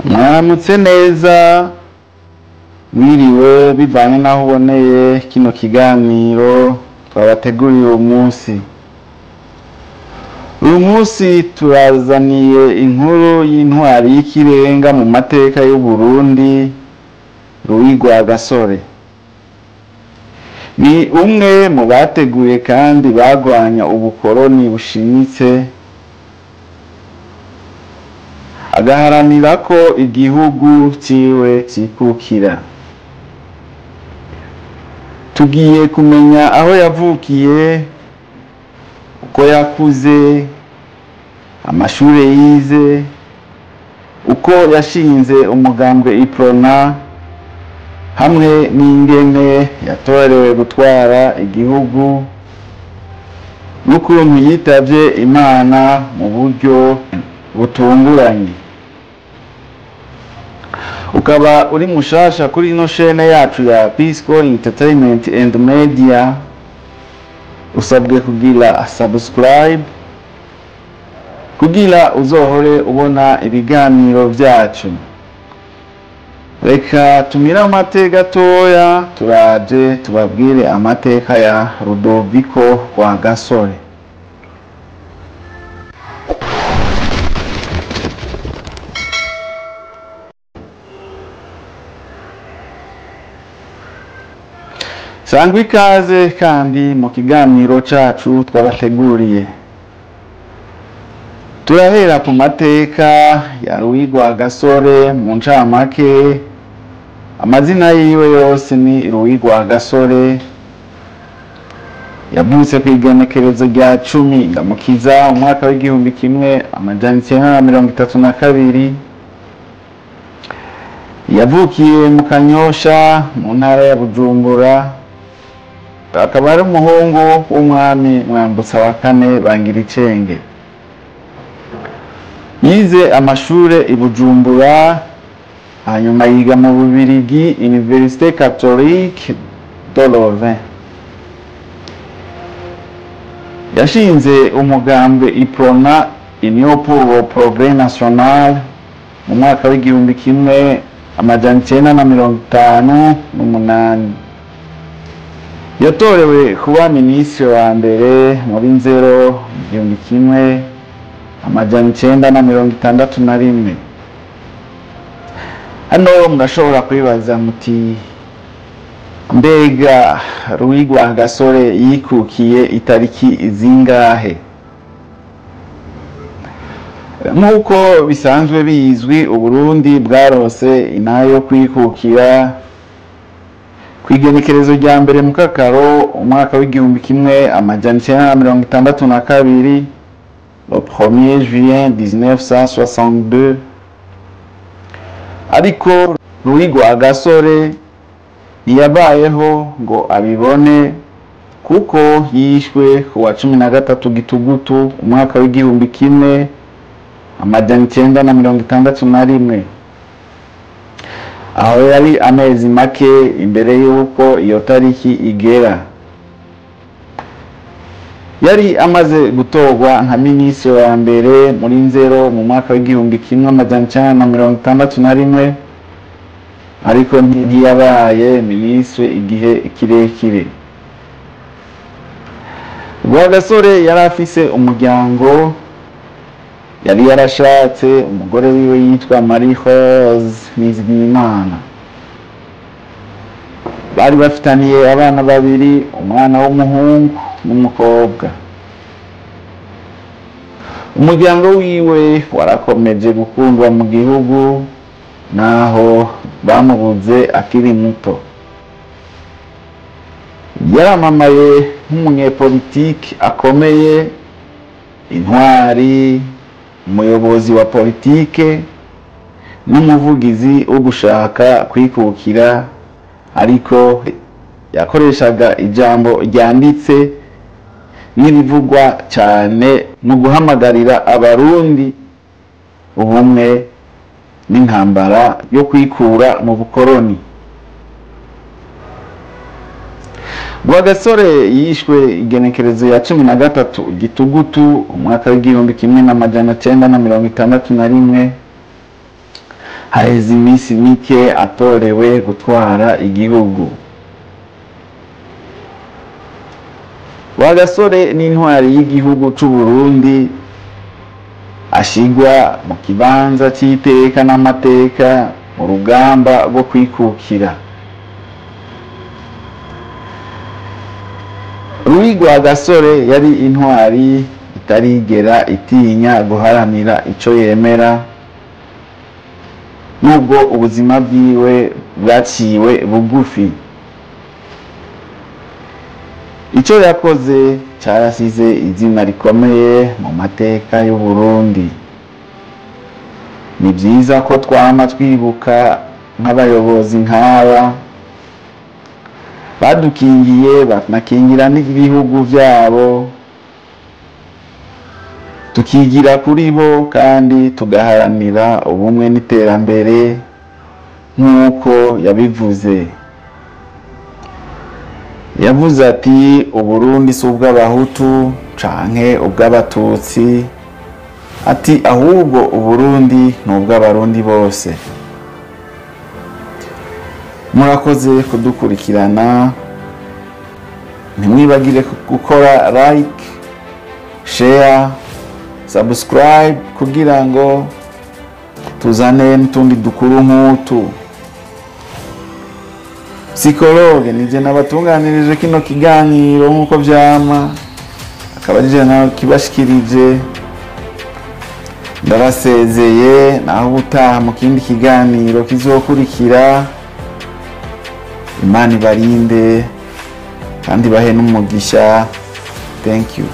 Mwaramutse neza, mwiriwe bivanye n'aho uboneye kino kiganiro twabateguriye uyu munsi. Uyu munsi turazaniye inkuru y'intwari y'ikirenga mu mateka y'Uburundi, Louis Rwagasore. Ni umwe mu bateguye kandi bagwanya ubukoroni bushimitse, agaharanira ko igihugu ciwe cikukira. Tugiye kumenya aho yavukiye, uko yakuze, amashure yize, uko yashinze umugambwe Iprona, hamwe n'ingene yatorewe gutwara igihugu, n'ukuntu yitavye Imana mu buryo butunguranye. Ukaba uri mushasha kuri ino shene yacu ya Pisco Entertainment and Media, usabwe kugira subscribe kugira uzohore ubona ibiganiro vyacu. Reka tumire amate gatoya, turaje tubabwire amateka ya Rudoviko Rwagasore. Sangwa ikaze kandi mu kiganiro cacu twabateguriye. Turahera ku mateka ya Louis Rwagasore mu ncamake. Amazina yiwe yose ni Louis Rwagasore. Yavutse kw'igenekerezo rya 10 Ndamukiza umwaka w'1932. Yavukiye mu Kanyosha mu ntara ya Bujumbura. Akaba ari umuhungu w'umwami Mwambutsa wa kane Bangiricenge. Yize amashure i Bujumbura, hanyuma yiga mu Bubirigi Université Catholique de Louvain. Yashinze umugambwe Iprona, Union pour le Progrès National, mu mwaka w'1958. Yatorewe kuba minisitiri wa mbere muri Nzero 1961. Hano murashobora kwibaza muti mbega Louis Rwagasore yikukiye itariki zingahe? Nk'uko bisanzwe bizwi, Uburundi bwarose inayo kwikukira kw'igenekerezo rya mbere mu Kakaro umwaka w'1962, le 1er juin 1962. Ariko Louis Rwagasore ntiyabayeho ngo abibone, kuko yishwe ku wa 13 Gitugutu umwaka w'1961. Aho yari amezi make imbere y'uko iyo tariki igera. Yari amaze gutorwa nka minisitiri wa mbere muri Nzero mu mwaka w'1961, ariko ntiyabaye minisitiri igihe kirekire. Rwagasore yari afise umuryango, yari yarashatse umugore wiwe yitwa Marie Rose Nizigiyimana. Bari bafitaniye abana babiri, umwana w'umuhungu n'umukobwa. Umuryango wiwe warakomeje gukundwa mu gihugu naho bamubuze akiri muto. Yaramamaye nk'umunyepolitiki akomeye, intwari, umuyobozi wa politike n'umuvugizi wo gushaka kwikukira, ariko yakoreshaga ijambo ryanditse n'ibivugwa cyane mu guhamagarira abarundi ubumwe n'intambara yo kwikura mu bukoroni. Rwagasore yishwe igenekerezo ya 13 Gitugutu umwaka w'1961. Haheze iminsi mike atorewe gutwara igihugu. Rwagasore n'intwari y'igihugu c'u Burundi, ashigwa mu kibanza c'iteka n'amateka mu rugamba rwo kwikukira. Louis Rwagasore yari intwari itarigera itinya guharanira ico yemera, nubwo ubuzima bwiwe bwaciwe bugufi. Ico yakoze carasize izina rikomeye mu mateka y'u Burundi. Ni vyiza ko twama twibuka nk'abayobozi nk'aba badukingiye, banakingira n'ibihugu vyabo, tukigira kuri bo kandi tugaharanira ubumwe n'iterambere nk'uko yabivuze. Yavuze ati Uburundi si ubw'abahutu canke ubw'abatutsi, ati ahubwo Uburundi ni ubw'abarundi bose. Murakoze kudukurikirana, ntimwibagire gukora like, share, subscribe kugira ngo tuzane n'utundi dukuru nk'utu. Psikologe nije nabatunganirije kino kiganiro nk'uko vyama, akaba arije nawe kibashikirije. Ndabasezeye, naho ubutaha mu kindi kiganiro kizokurikira. Imana ibarinde kandi bahe n'umugisha. Thank you.